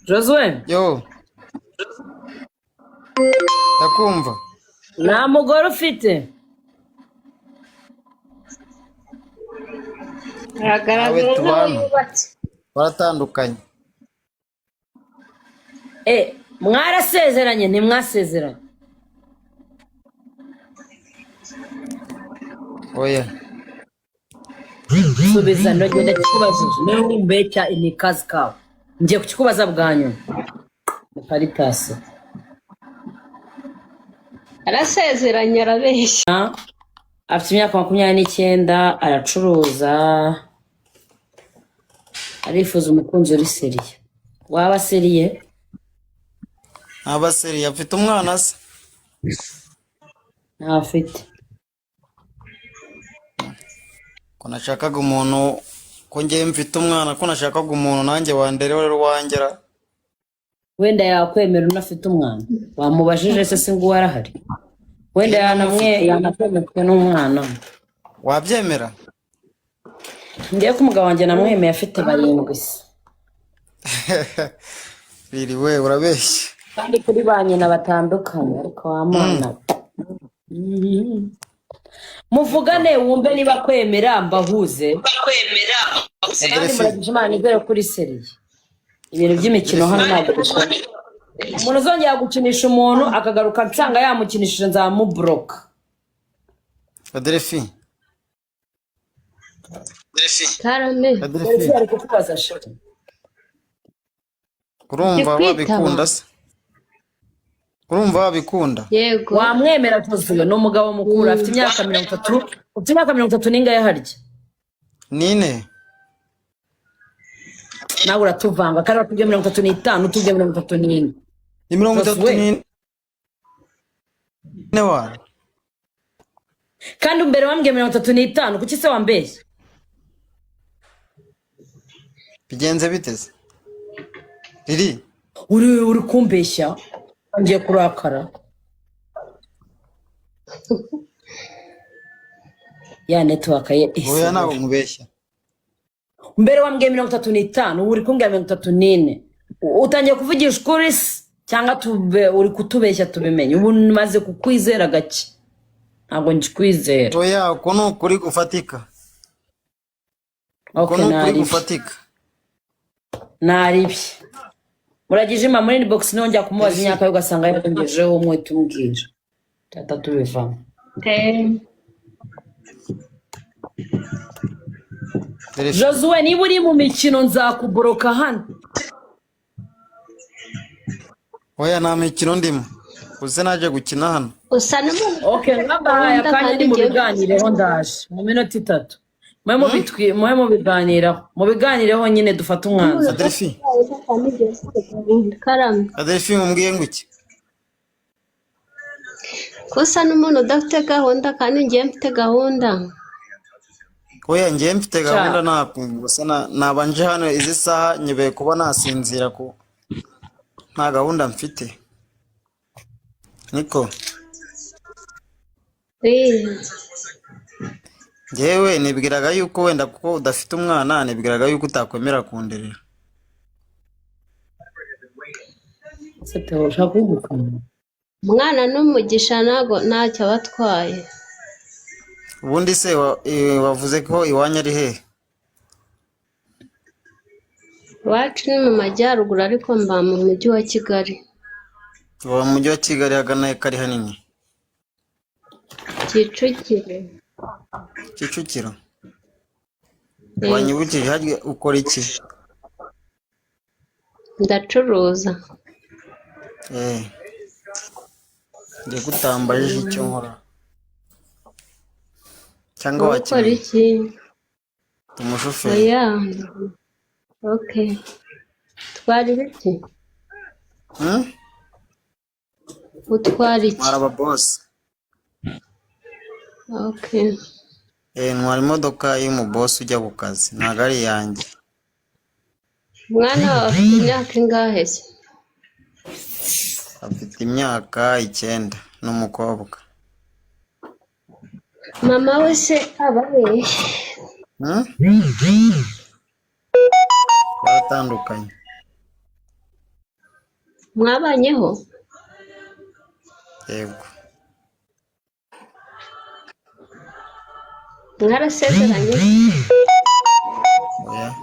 Josue, Yo, ndakumva. Nta mugore ufite? Nawe Aragaragara nk'aho tubana yubatse. baratandukanye. Mwarasezeranye ntimwasezeranye? Oya. Subiza, ndagenda kikubajije niba umbeshya ni kazi kawe, ngiye kukikubaza bwa nyuma. Karitasi. Arasezeranye, arabeshya. Afite imyaka 29, aracuruza, arifuza umukunzi uri sérieux. Waba sérieux? Ntaba sérieux, afite umwana se? Ntafite. Ko nashakaga umuntu, ko ngewe mfite umwana, ko nashakaga umuntu nanjye wanderewe rero wangera. Wenda yakwemera unafite umwana. Wamubajije se? Se nguwo arahari, wenda Njye yanamwe ndamufite. Yanakwemera n'umwana. Wabyemera? Ngiye ko umugabo wanjye namwemeye afite barindwi se. Riri we, urabeshya. Kandi kuri ba nyina batandukanye, ariko wa mana. Muvugane wumve niba kwemera, mbahuze. Kandi Adelphi. muragije Imana, nizere kuri sérieux. Ibintu by'imikino hano ntabwo bikora. Umuntu uzongera gukinisha umuntu akagaruka nsanga yamukinishije, nzamublocka. Adelphi. Karame. Adelphi. Delphi ari kukubaza, chérie. Urumva Ndi kwitaba. wabikunda se? Urumva wabikunda? Yego. Wamwemera tuzuye? Ni umugabo mukuru, afite imyaka 30. Ufite imyaka 30 n'ingahe harya? Nine. Nawe uratuvanga, kandi watubwiye 35, utubwiye 34. Ni 34. Josué. Wa. Kandi mbere wambwiye 35. Kuki se wambeshya? Bigenze biteze riri? Uri kumbeshya, ngiye kurakara. Ya network ye. Oya, ntabwo nkubeshya. Mbere wambwiye 35, ubu uri kumbwira 34. Utangiye kuvugisha ukuri se cyangwa tube uri kutubeshya? Tubimenye. Ubu maze kukwizera gake, ntabwo nkikwizera. Oya, uko ni ukuri gufatika, uko Okay. ni ukuri Naribi. gufatika. Naribi. Muragije ima muri inbox, nongera kumubaza Delphi. imyaka ye ugasanga yarengejeho umwe, tumbwira tata tubivamo. Delphi. Josue, niba uri mu mikino nzakublocka hano. Oya, nta mikino ndimo, uze naje gukina hano. Usa n'umuntu Okay, mwabahaye gahunda akanya. kandi Ni ngewe mubiganireho, ndaje mu minota 3. Mube mubitwi, mube mubiganiraho, mubiganireho nyine dufate umwanzuro. Adelphi. Kandi ngewe mfite gahunda. Karame. Adelphi, mumbwiye ngo iki? Ko usa n'umuntu udafite gahunda kandi ngewe mfite gahunda. Oya, ngewe mfite gahunda. Cya. Ntabwo gusa naba nje hano izi saha nyebeye kuba nasinzira ku nta gahunda mfite, niko. Ngewe nibwiraga yuko wenda kuko udafite umwana, nibwiraga yuko utakwemera kunderera. Se Theo, ushaka kugukana? Umwana n'umugisha, ntabwo ntacyo aba atwaye. Ubundi se wavuze ko iwanyu ari hehe? Iwacu ni mu majyaruguru, ariko mba mu mujyi wa Kigali. Uba mu mujyi wa Kigali hagana he kari hanini? Kicukiro. Kicukiro. Yego. Wanyibukije, harya ukora iki? Ndacuruza. Njye kutambajije icyo nkora cyangwa Wowe ukora wakimenya? iki? Ndi umushoferi. Oya, okay, utwara ibiki? Hmm? Utwara iki? Ntwara ababosi. Okay. Ntwara imodoka y'umubosi ujya ku kazi, ntabwo ari iyanjye. Umwana wawe afite imyaka ingahe se? Afite imyaka 9, ni umukobwa. Mama we se aba hehe? Hmm? Baratandukanye. Twaratandukanye. Mwabanyeho? Yego. Mwarasezeranye? Oya.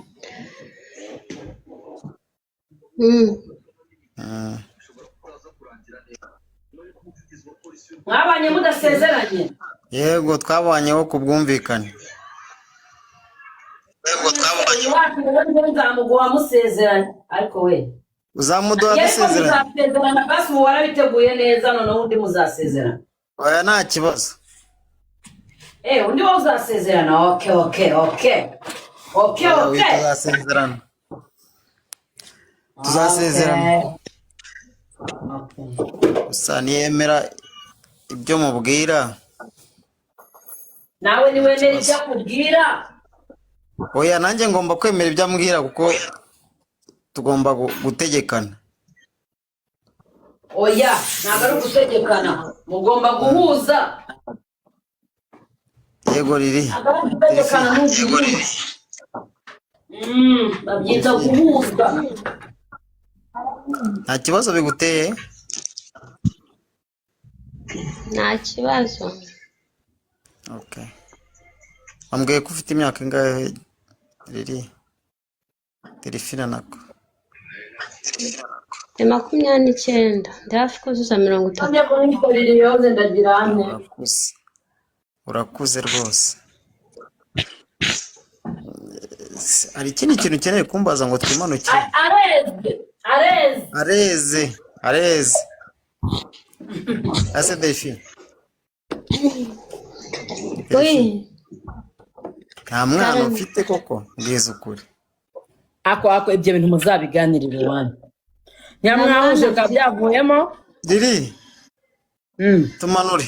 Mm. Mm. Mwabanye mudasezeranye? Yego, twabanyeho ku bwumvikane. Iwacu rero njyewe nzamuguha musezeranye, ariko we Uzamuduha ariko dusezeranye? muzasezerana basi, ubu warabiteguye neza, noneho undi muzasezerana. Oya, nta kibazo. Undi wowe uzasezerana. Okay. Oya, we Okay. tuzasezerana. Tuzasezerana. Okay. Gusa niyemera ibyo mubwira. Nawe niwemera ibyo akubwira. Oya, nanjye ngomba kwemera ibyo ambwira kuko tugomba gutegekana. Oya, ntabwo ari ugutegekana, mugomba guhuza. Yego riri. Ntabwo ari ugutegekana, ni uguhuza. Babyita guhuza. Nta kibazo biguteye? Nta kibazo. Okay. Wambwiye ko ufite imyaka ingahe riri? Delphine nako. Ni 29, ndi hafi kuzuza 30. Njya kubikorera ibibazo, ndagira ane. Urakuze. Urakuze rwose. Hari ikindi kintu ukeneye kumbaza ngo twimanukire? Areze, areze. Areze, areze. Ase Delphine. Oui. Nta mwana Karame. ufite koko? Mbwiza ukuri. Ako ibyo bintu muzabiganirire iwanyu. Nta mwana Nyamwahuje bikaba mfite. byavuyemo. Riri, tumanure.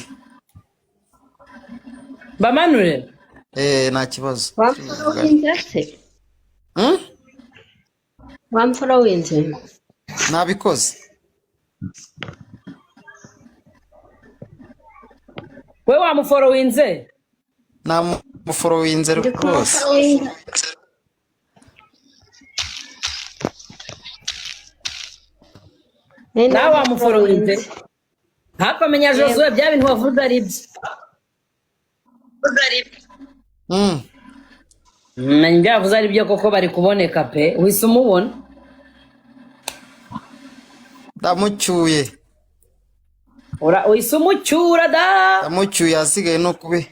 Bamanure. Nta kibazo. Wamforowinze se? Hmm? Wamforowinze? Nabikoze. We wamuforowinze? Namuforowinze Ndi rwose. kumuforowinga. Nari Nawe wamuforowinze? namuforowinze. Hafi amenya. Yego. Josuwe, bya bintu wavuze ari byo. Mm. Menya ibyo yavuze ari byo koko, bari kuboneka pe, uhise umubona. Ndamucyuye. Uhise umucyura da. Ndamucyuye, ahasigaye no kubi.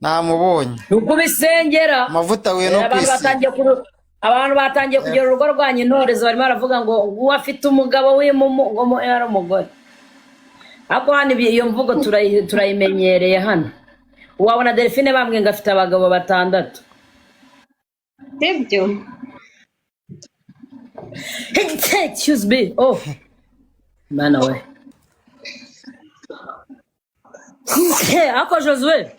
Namubonye. Ni ukubisengera. Amavuta ahuye no Abantu kwisiga. batangiye abantu batangiye kugira urugo rwanyu intorezo, barimo baravuga ngo uwo afite umugabo w'imumu ngo ari umugore, ariko hano iyo mvugo turayimenyereye hano. Wabona Delphine bambwiye ngo afite abagabo batandatu. Sibyo? Excuse me, oh mana we. Ako Josue,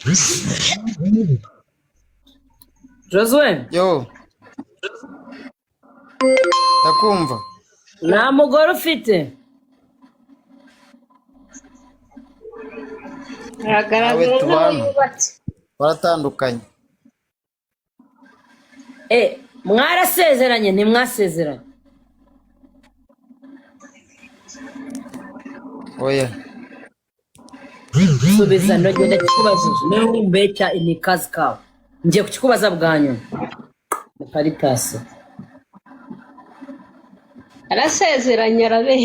Josue. Yo. Ndakumva. Nta mugore ufite? Nawe Aragaragara nk'aho tubana. yubatse. Baratandukanye. Mwarasezeranye ntimwasezeranye? Oya. Subiza, ndagenda kikubajije niba umbeshya ni kazi kawe, ngiye kukikubaza bwa nyuma. Ni karitasi. Arasezeranye arabeshya.